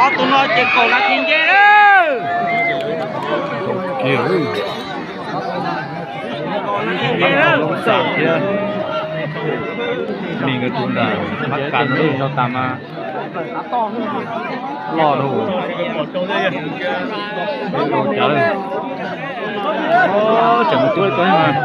Ob tug no ces kaum nas this nce lawm. Lub xam thiab me nkawd tus ntawm Mab Kas no rau tas mas loj rau. Tseem mus cuab li ko mas.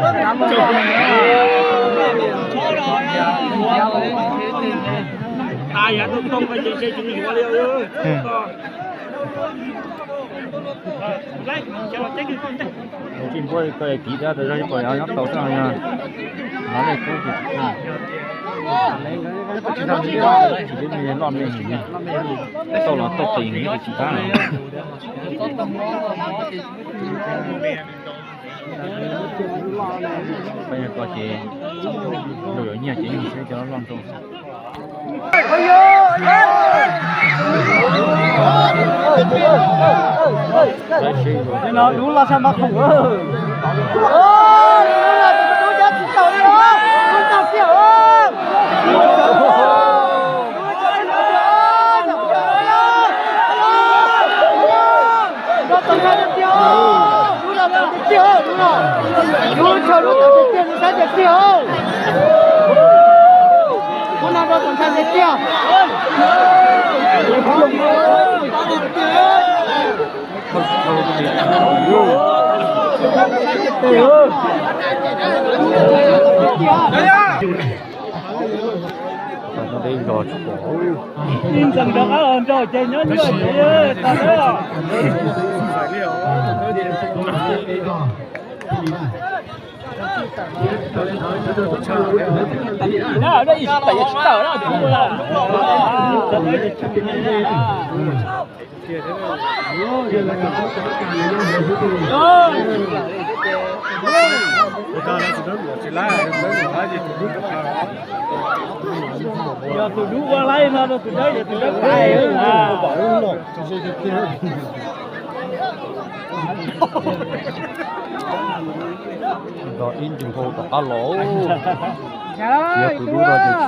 Tsis npuaj ko es kiv dab tas zog ib puas nyob tau xwb no. Nov lej kub ces tsis tau, tsis lub me loj me tsis tau los tau tes nws tsis tau. Peb ko ces luag yuav nyiaj ces yeej siab cov loj nrau. No dub los sab mab khoom. Lub no rau tau ntshai tiag tiag. Ntxeem rov qab los nrog ces nyob nyuaj ces tag dab. Yog tus dub ua laib no rau tus dawb, yog tus dawb pais. Nrog ib ncig nkaus rov qab los. Tsis yog tus dub no ces tsis nyob.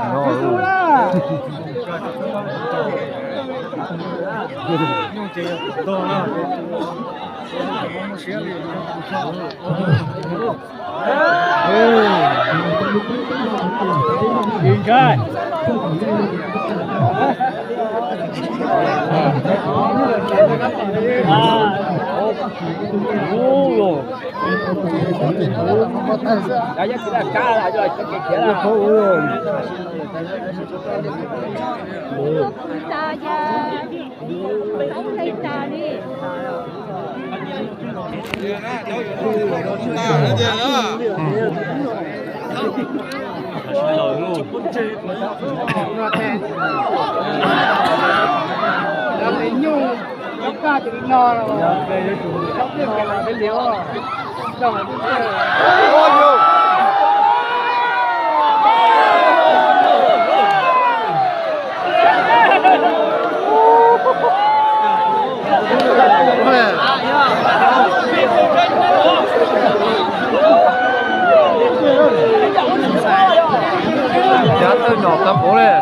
Cav tawj nyom tag npaum li.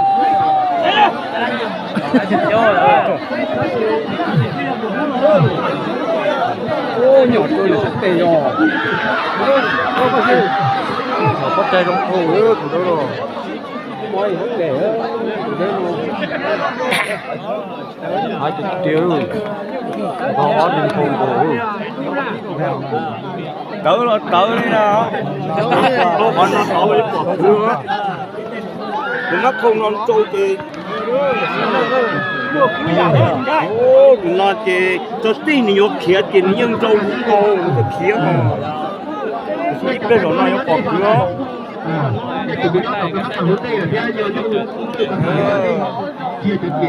Nyom rau yus sab tes yog. Pob cai zoo dhau tus dawb los. Hais tiag tiag, npog ob niag npog nkaus. Tawv los tawv li na. Qhov no tau li pom kwv. Tus mab khoo no tsau ces, tus no ces txog tij nws yuav khiav ces nws yeej nrau nkaus nws thiaj khiav no. Ib pliag zaum no yuav pom kwv os.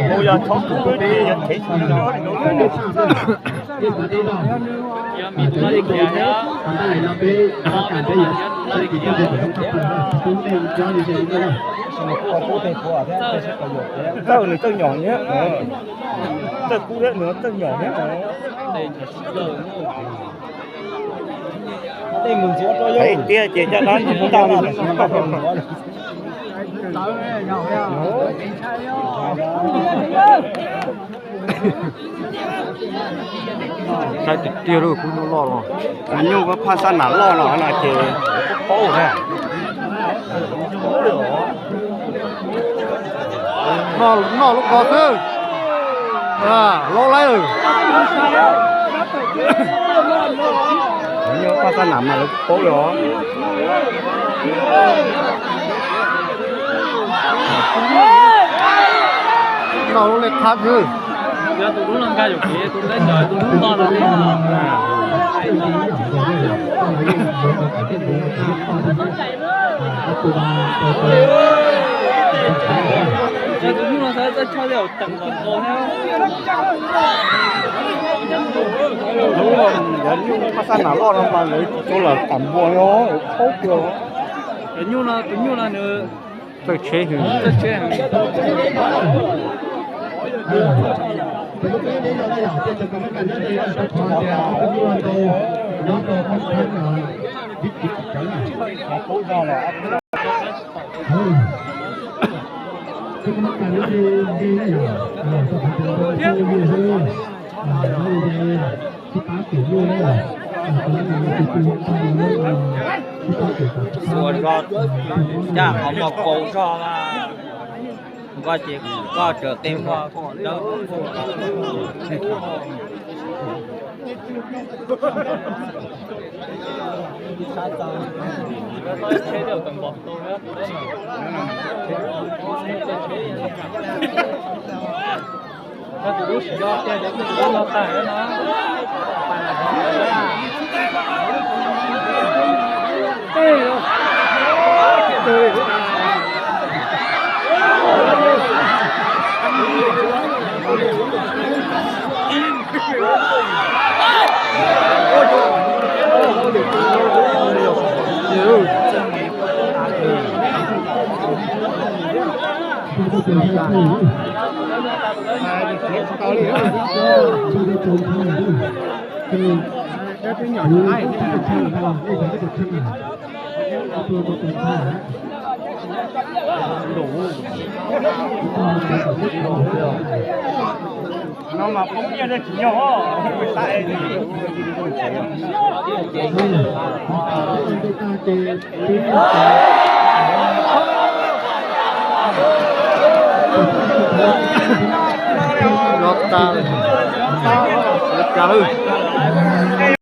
Ua yog txhob kwv ces yog thev tsis tau li no. Txawj nws txawj nyom thiab, txawj kub thiab nws txawj nyom thiab. Hais tiag ces caj dab tsis tau li. Saib tiag tiag lub kub nyuj loj los. Nyuj phaj xab nam loj no no ces paub na. Noj lub ko xwb. Loj lawm. Nyuj phaj xab nam mas lawv paub li os. Noj lub lej qhab xwb. Nyuj phaj xab nam loj no mas lawv tsis tshua lam tam npua no, paub kiag. Tawg tsheb heev. Ua zog, caj qhov muag kaus zog, koj ces koj tsaws qe muag dawb. No mas poob nyiaj tsis yog. Los tas, los tas lawm.